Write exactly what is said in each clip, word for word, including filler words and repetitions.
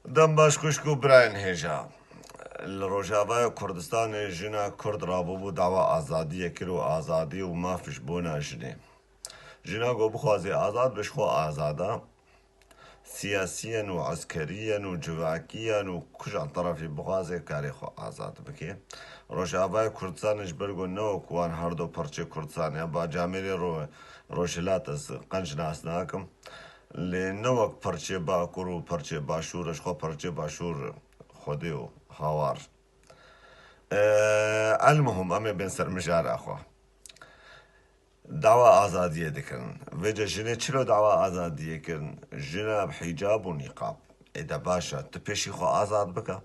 Dem baş xwişk û birayên hêja. Li Rojavaya Kurdistanê jina Kurd rabûbû dawa azadiyê kir û azadî û maf ji bona jinê. Jina ku bixwaze azad be, ji xwe azad e. Siyasiyen û eskeriyen û civakiyen û kujan terefî bixwaze karê xwe azad bike. Rojavaya Kurdistanê ji ber ku ne wek wan her du parçeyê Kurdistanê ya, Bacamêrê ro-, Rojhilat ez qenc nas nakim. Lê ne wek parçeyê Bakur û parçeyê Başûr, ji xwe parçeyê Başûr xwedê û hawar. Ee, elmuhim, em ê bên ser mijara xwe. Dawa azadiyê dikirin. Vêca jinê çilo dawa azadiyê kirin? Jina bi hicab û nîqab. Ê de baş e, tu pêşî xwe azad bike.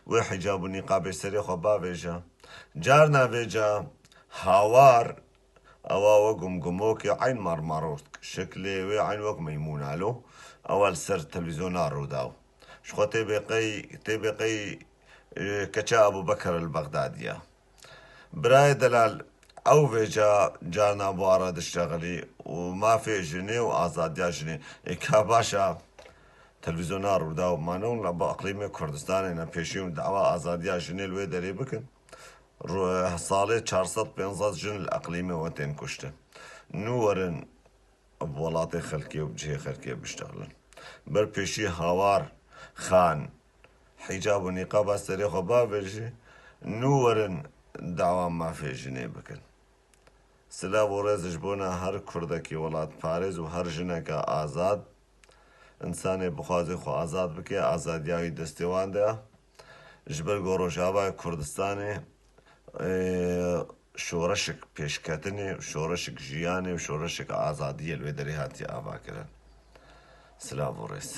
Wê hicab û nîqabê serê xwe bavêje. Carna vêca hawar, ewa wek gumgumokê eyn marmarotk. Şeklê wê eyn wek meymûna lo. Ewa li ser televîzyona Rûdaw. Ji xwe tê bê qey, tê bê qey, e, keça Ebû Bekir el Bexdadî ye. Birayê delal, ew vêca carna bi wan re diştexilî û mafê jinê û azadiya jinê. Ê ka baş e, televîzyona Rûdaw, ma ne hûn li ba iqlîmê Kurdistanê ne pêşî hûn dawa azadiya jinê li wê derê bikin? Ro-, salê çar sed pênc sed jin li iqlîmê we tên kuştin. Nû werin bi welatê xelkê û bi cihê xelkê biştexilin. Ber pêşî hawar, xan, hicab û nîqaba serê xwe bavêjî, nû werin dawa mafê jinê bikin. Silav û rêz ji bona her kurdekî welatparêz û her jineke azad. Însanê bixwaze xwe azad bike, azadiya wî destê wan de ye. Ji ber ku Rojavayê Kurdistanê, ê, şoreşek pêşketinê, şoreşek jiyanê û şoreşek azadiyê li wê derê hatiye avakirin. Silav û rêz.